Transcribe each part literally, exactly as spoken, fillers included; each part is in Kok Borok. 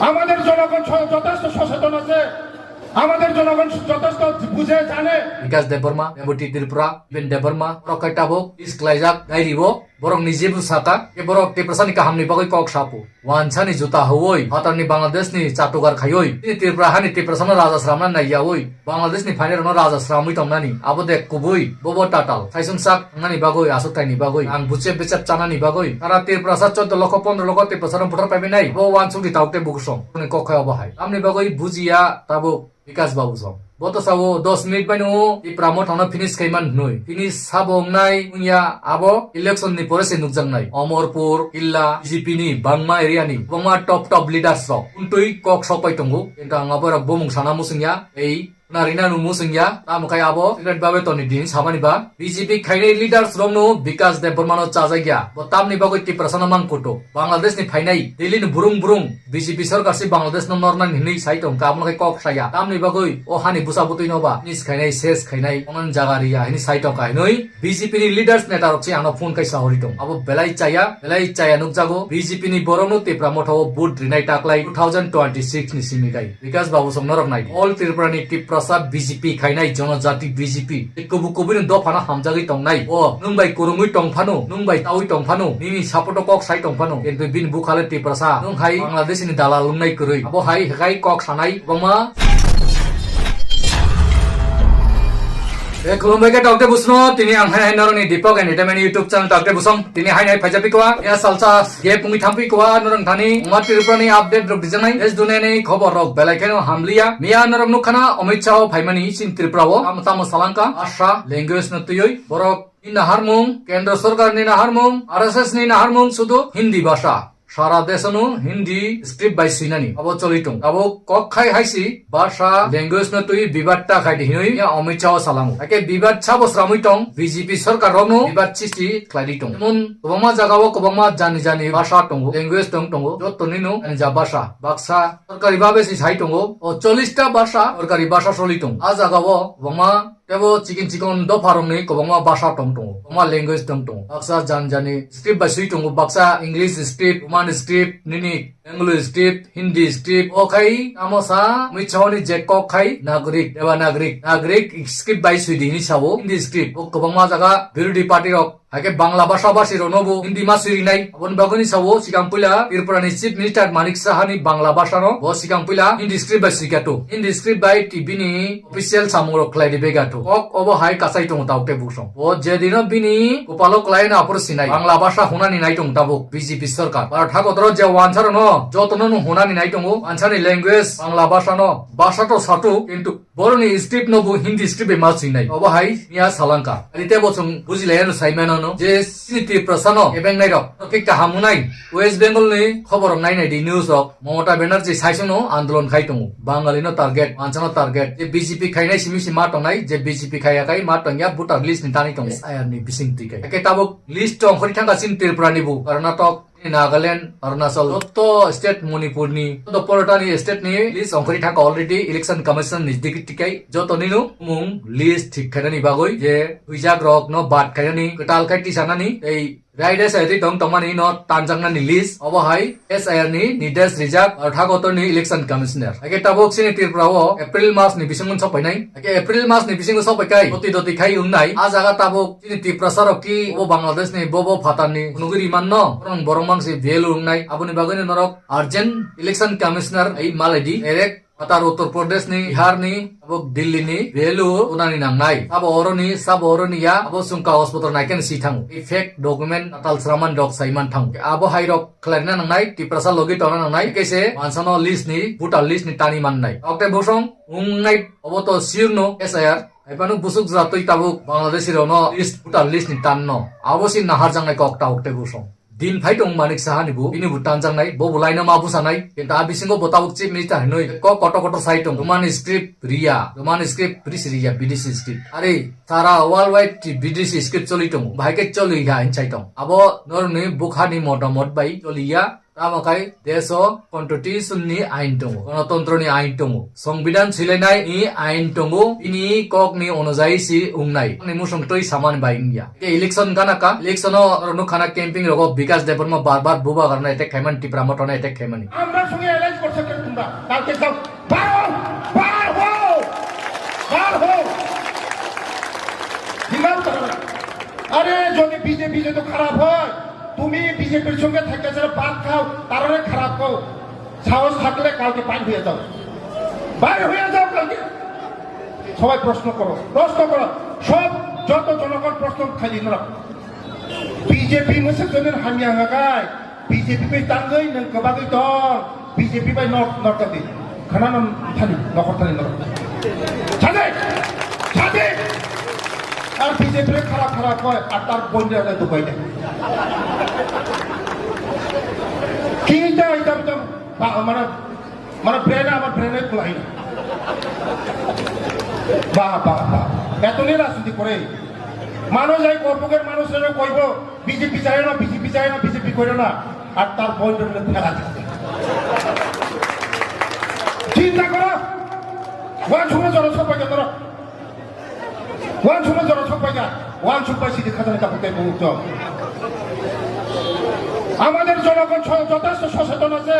আমাদের জনগণ স-, যথেষ্ট সচেতন আছে, আমাদের জনগণ যথেষ্ট বুঝে জানে। বিকাশ দেববর্মা, রেবতী ত্রিপুরা, বিপিন দেববর্মা, রক্ষায় tabuk, is khlaijak, diary o, borok ni jebu saka, ke borok Tiprasa ni kaham ni bagwi kok sapu. Wansa ni juta hawoi, phatar ni Bangladesh ni chatugar khaioi, tini Tripura hani Tiprasa no raja sramna naiyaoi, Bangladesh ni phainairokno raja sramwi tongnani, abo de kubui, bobo tatal, saisung sak wngnani bagwi, aswk thaini bagwi, ang buchep bechep chanani bagwi, sara Tiprasa choddo lokho pondro lokho Tiprasa rok buthar paibai nai, bo wansuk di tauk tei bukusong, ni kok khai obo hai. Tamni bagwi bujiya tabuk Bikas Babu song. Bo to sao dos minute bai no Tipra Motha no finish khai man hnoi. Finish sabo wngnai wngya abo election ni pore se nukjaknai. Omorpur, Killa, B J P ni bangma area ni, bangma top top leaders rok. Untui kok sok pai tongo. Kintu ang abo rok bumung sana musungya. Ei, Narina nu musungya, tamo khai abo secret babe toni din sabani ba. B J P khainai leaders rokno Bikas Debbarma no chajakya. Bo tamni bagwi Tiprasa no mang kuto. Bangladesh ni phainai, Delhi ni burung burung, B J P sorkar si Bangladesh no nornani hinwi sai tong ka, abono khai kok saya. Tamni bagwi o hani busa butwi no ba, nis khainai, ses khainai, onan jaga riya, hini sai tong ka hinwi. B J P ni leaders neta rok si ano phone kai sahori tong. Abo belai chaya, belai chaya nukjago. B J P ni borok no Tipra Motha o vote rinai taklai two thousand twenty-six ni simi kai. Bikas Babu song norok nai. All Tripura ni Tiprasa B J P khainai jonojati B J P. Tei kubu kubu ni dopha no hamjagwi tongnai. O nwng bai kurungwi tong phano, nwng bai tawi tong phano, nini support o kok sai tong phano. Kintu bini bukhale Tiprasa. Nwng hai Bangladesh ni dalal wngnai kwrwi. Abo hai hekai kok sanai. Boma. Eh, khulumbai khe tokte busno, tini ang hai hai norokni Deepak Entertainment YouTube channel tokte busong. Tini hai hai phaijak pikoa, ya salsa gap wngwi thang pikoa, norok thani Uma Tripura ni update rok dijaknai. Yes, duniani khobor rok belai kheno hamliya. Miya norok nukhana Amit Shah o phaimani sin Tripura o. Tamo tamo salangka, Asha language no twiwi. Borok ni naharmung, Kendra Sorkar ni naharmung, R S S ni naharmung sudu Hindi bhasha. Sara desano Hindi script bai swinani abo choli tong. Abo kok khai haisi bhasha language no twi bibad ta khai di hinwi ya Amit Shah o salango. Ake bibad sabo sramwi tong, B J P sorkar rokno bibad sristi khlai di tong. Emon kwbangma jaga o kwbangma jani jani bhasha tongo, language tong tongo, joto nino ani ja bhasha. Baksa sorkari babe si sai tongo, o chollish ta bhasha sorkari bhasha choli tong. A jaga o kwbangma tebo chikon chikon dopha rokni kwbangma bhasha tong tongo, kwbangma language tong tongo. Baksa jan jani script bai swi tongo, baksa English script, Roman script, nini Bengali script, Hindi script. O khai tamo sa mui chawni je kok khai Nagrik, Devanagrik, Nagrik script bai swi di hini sao, Hindi script. O kwbangma jaga birodhi party rok, haikhe Bangla bhasha bhasi rokno bo Hindi ma swi rinai. Aboni bagwi ni sao sikang puila Tripura ni Chief Minister Manik Saha ni Bangla bhasha no bo sikang puila Hindi script bai swi kato. Hindi script bai T V ni official samung rok khlai di bega tho. Kok obo hai kasai tongo tabuk tei buksong. O je dino bini kopalo klai no aphuru sinai. Bangla bhasha hunani nai tongo tabuk B J P sorkar. Bharat hakotoro je wansa rokno jotono no hunani nai tongo. Wansa ni language Bangla bhasha no. Bhasha to sato kintu boroni script no bo Hindi script bai ma swinai. Obo hai miya salangka. Ani tei bo chwng bujilai ano sai mano no je sini Tiprasa no kebeng nai rok. Khe kaham wngnai. West Bengal ni khobor rok nai nai di news rok. Mamata Banerjee saichung no andolon khai tongo. Bangali no target, wansa no target. Je B J P khainai simi si ma tongnai, je B J P khaiya khai ma tongya voter list ni tani tongo. S I R ni bising twi khai. Ake tabuk list tong khori thangka sin Tripura ni bo, Karnatok, Nagaland, Arunachal, joto state Manipur ni, joto polota ni state ni list ongkhori thangka already election commission ni digi tikai. Joto nino mung list thik khainani bagwi je huijak rok no bad khainani, kwtal khai tisanani, tei Raida saitwi tong tongmani no tanjaknani list, obo hai S I R ni nides rijak, Bharat hakotor ni election commissioner. Haikhe tabuk chini Tripura o April mas ni bisingo sok painai. Haikhe April mas ni bisingo sok paikai, doti doti khai wngnai. A jaga tabuk chini Tiprasa rok ki bo Bangladesh ni bo bo phatar ni phunugwi ri manno, borok borok mangsi value wngnai. Aboni bagwi no norok urgent election commissioner ai malai di, direct Atar Uttar Pradesh ni, Bihar ni, abo Delhi ni, value unani nangnai. Sabo oroni, sabo oroni ya, abo sungka hospital naiken si thango. I fake document atal sraman dok saiman thango. Abo hai rok khlaina nangnai, Tiprasa logi tona nangnai. Kese wansano list ni, voter list ni tani mannai. Okte bosong, ungnai, obo to sure no, S I R. Haibano busuk jatwi tabuk Bangladeshi rokno list, voter list ni tanno. Abo si nahar jangnai kok ta okte bosong. Din phai tong Manik Saha ni bo, bini bo tanjaknai, bo bo laino ma bwsanai, kintu a bisingo bo tabuk chief minister hinwi kok kotor kotor sai tong. Roman script riya, Roman script bris riya, B D C script. Are, sara worldwide T-, B D C script choli tongo, bahai khe choli ya hin sai tong. Abo norni bukha ni motamot bai choli ya, tamo khai deso constitution ni ain tongo, gonotontro ni ain tongo. Songbidan swilainai ni ain tongo, bini kok ni onojai si wngnai. Ani musong twi saman bai wngya. Ke election gana ka, election o oro nukha na camping rogo Bikas Debbarma bar bar bubagra no attack khaimani, Tipra Motha no attack khaimani. আমরা সঙ্গে অ্যালায়েন্স করছে কেন? কালকে যাও, বার হও, বার হও, বার হও। দিলাম তো। আরে, যদি বিজেপি যদি খারাপ হয়, তুমি বিজেপির সঙ্গে থাকতে চাও, ভাত খাও, তারপরে খারাপ খাও, সাহস থাকলে কালকে বাইর হয়ে যাও, বাইর হয়ে যাও কালকে। সবাই প্রশ্ন করো, প্রশ্ন করো, সব যত জনগণ প্রশ্ন খালি না। বিজেপি মসে জনের হামিয়া হাগায়, BJP bai tangwi nwng kwbagwi tong, B J P bai nok nok kati. Khana no thani, nokor thani nok. Sade! Sade! Ar B J P re khara khara koi, ar tar bonde ale dubai de. Kinta itam tam, ba, mana, mana brand ama brand e kulai. Ba, ba, ba. Etoni rajniti kore. Mano jai korpoker mano sere koibo. B J P চায় না, B J P চায় না, B J P করে না, আর তার বয়ফ্রেন্ডের ফেলা দিচ্ছে। চিন্তা করো, ওয়ান সময় জনসভা কেন্দ্র, ওয়ান সময় জনসভা যা, ওয়ান সুপার সিটি খাজানি কাপড় তাই মুহূর্ত। আমাদের জনগণ স-, যথেষ্ট সচেতন আছে,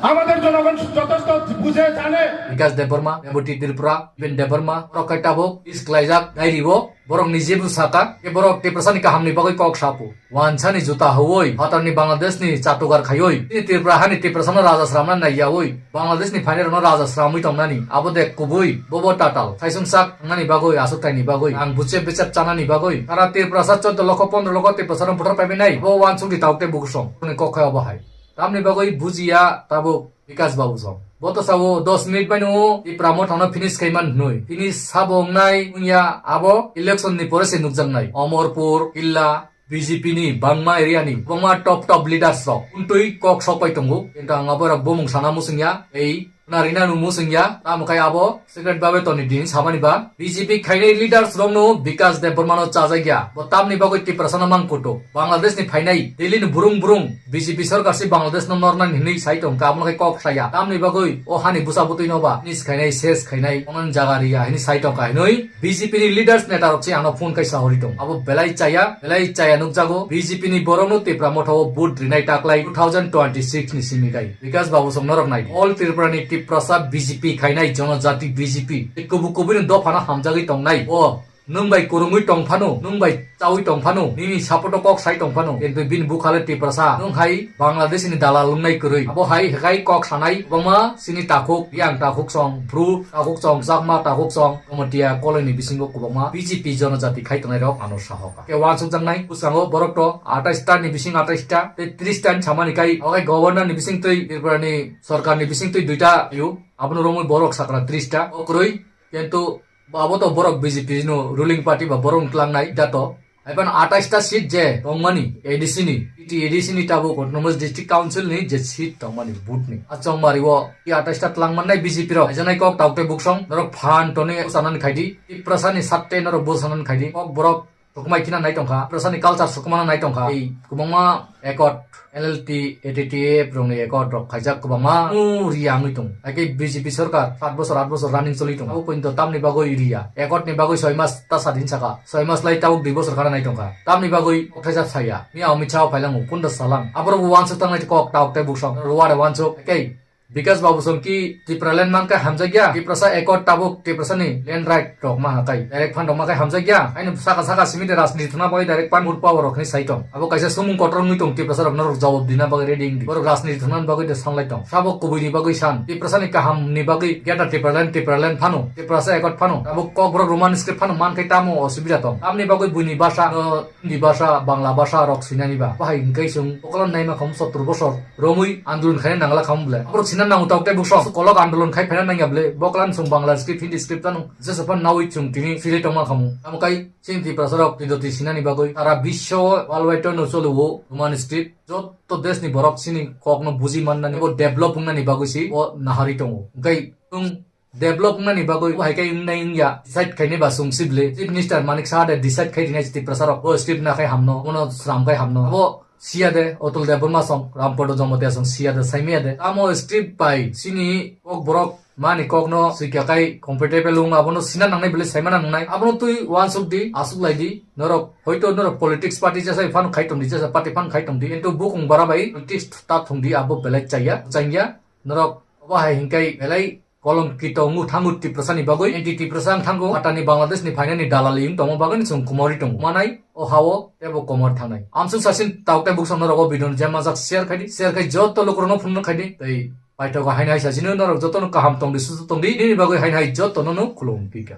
আমাদের জনগণ যথেষ্ট বুঝে জানে। Bikash Debbarma, Reboti Tripura, Biben Debbarma, borok kai tabuk, is klaijak, diary o, borok ni jebu saka, ke borok Tiprasa ni kaham ni bagwi kok sapu. Wansani juta hawoi, phatar ni Bangladesh ni chatugar khaioi, tini Tripura hani Tiprasa no raja sramna naiyaoi, Bangladesh ni phainai rokno raja sramwi tongnani, abo de kubui, bobo tatal, saisung sak thangnani bagwi, aswk thaini bagwi, ang buchep bechep chanani bagwi, sara Tiprasa choddo lokho pondro lokho Tiprasa no voter paibai nai, bo wansuk di tauk tei bukusong, kok khai obo hai. Tamni bagwi bujiya tabuk Bikash Babu song. Bo to sao dos minute bai no Tipra Motha no finish khai man hnoi. Finish sabo wngnai wngya abo election ni pore se nukjaknai. Omorpur, Killa, B J P ni bangma area ni bangma top top leaders rok untui kok sopai tongo. Kintu ang abo rok bumung sana musungya. Ei Narina no musungya, tamo khai abo secret babe toni din sabani ba. B J P khainai leaders rokno Bikash Debbarma no chajakya. Bo tamni bagwi Tiprasa no mang kuto. Bangladesh ni phainai, Delhi ni burung burung B J P sarkar si Bangladesh no nornani hinwi sai tong ka, abo no khai kok saya. Tamni bagwi o hani busa butwi no ba, nis khainai, ses khainai, onan jaga riya hinwi sai tong ka hinwi. B J P ni leaders neta rok se ano phone kai sahori tong. Abo belai chaya, belai chaya nukjago. B J P ni borok no Tipra Motha o vote rinai taklai two thousand twenty-six ni simi kai. Bikash Babu song norok nai. All Tripura ni Tiprasa B J P khainai jonojati B J P. Tei kubu kubu ni dopha no hamjagwi tongnai. O nwng bai kurungwi tong phano, nwng bai chawi tong phano, nini support o kok sai tong phano. Kintu bini bukhale Tiprasa nwng hai Bangladesh ni dalal wngnai kwrwi. Abo hai hekai kok sanai kwbangma sini takhuk, yang takhuk song, bru takhuk song, chakma takhuk song. Komotia koloni bisingo kwbangma B J P jonojati khai tongnai rok ano sahoka. Ke wansukjaknai bwskango borok to atais ta ni bising atais ta tei tris ta ni samani kai okai governor ni bising twi Tripura ni sorkar ni bising twi duita ayu abono romwi borok sakra tris ta o kwrwi kintu abo to borok B J P no ruling party ba borok tlangnai da to. Haiphano atais ta seat je tongmani A D C ni, T T A D C ni tabuk Autonomous District Council ni je seat tongmani vote ni. A chongmari o i atais ta tlang mannai B J P rok. Haijanai kok tauk tei buksong norok phan toni sanani khaidi. Tiprasa ni satte norok bo sanani khaidi. Kok borok sukmai khina nai tongkha. Tiprasa ni culture sukmana nai tongkha. Ei kwbangma accord, L L T, A T T F rokni accord rok khaijak kwbangma. Uri angwi tong. Haikhe B J P sorkar saat bosor, aat bosor running choli tong. Abo pointo tamni bagwi riya. Accord ni bagwi soi mas ta sadin saka. Soi mas lai tabuk dui bosor khana nai tongkha. Tamni bagwi kokthaisa saya. Miya Amit Shah phailango, kunda salang. Aborok bo wansuk tangnai kok tauk tei buksong. Ruware wansuk. Haikhe Bikash Babu song ki Tipraland man khe hamjakya. Tiprasa accord tabuk Tiprasa ni land right rok ma hakai. Direct fund rok ma khai hamjakya. Aini saka saka simi de rajniti thwna bagwi direct fund mur power rok ni sai tong. Abo kaisa sumung kotor wngwi tong Tiprasa rok norok jawab dina bagwi ready wngdi. Borok rajniti thwna bagwi de sanlai tong. Sabo kubui ni bagwi san. Tiprasa ni kaham ni bagwi Greater Tipraland, Tipraland phano. Tiprasa accord phano. Abo kok borok Roman script phano man khai tamo osubida tong. Tamni bagwi buini basa, uh, Hindi basa, Bangla basa rok sinani ba. Bahai hingkai sung okolo naima kham sottor bosor. Romwi andolon khaina nangla khamu ble. Aborok sina nango tok tei bukso. Kolok andolon khai phaina nangya ble. Boklan sung Bangla script, Hindi script ano. Jesa pan nawi chung tini sile tongma khamu. Amo kai chini Tiprasa rok twi doti sinani bagwi. Tara biswo worldwide no cholo wo Roman script. Jotto desh ni borok chini kok no buji mannani. Bo develop wngnani bagwi si bo nahari tongo. Hingkai tung develop wngnani bagwi bo hai khe wngnai wngya decide khainai ba chwng sibli. Chief Minister Manik Saha de decide khai rinai Tiprasa rok bo script na khai hamno, bono sram khai hamno. Abo siya de Atul Debbarma song, Rampada Jamatia song siya de saimaya de. Amo script bai chini kok borok mani kok no swikya khai comfortable wng abono sina nangnai bele saimana nangnai. Abono twi wansuk di, asuk lai di. Norok hoito norok politics party jesa fan khai tong di, jesa party fan khai tong di. Kintu bukung bara bai politics ta thung di abo belai chaya, changya. Norok obo hai hinkai belai kolom kito ngu thangu Tiprasa ni bagwi, anti Tiprasa ang thangu, atani Bangladesh ni phainani dalali wng tongmo bagwi ni chwng kumori tongo. Manai o hao tebo komor thangnai. Amsuk sasin tauk tai buksa norok o video no jemajak share khaidi, share khai joto lukurokno phunukno khaidi. Tei paithago haini hai sasino norok jotono kaham tongdi, susu tongdi, nini bagwi haini hai jotono no khulum pika.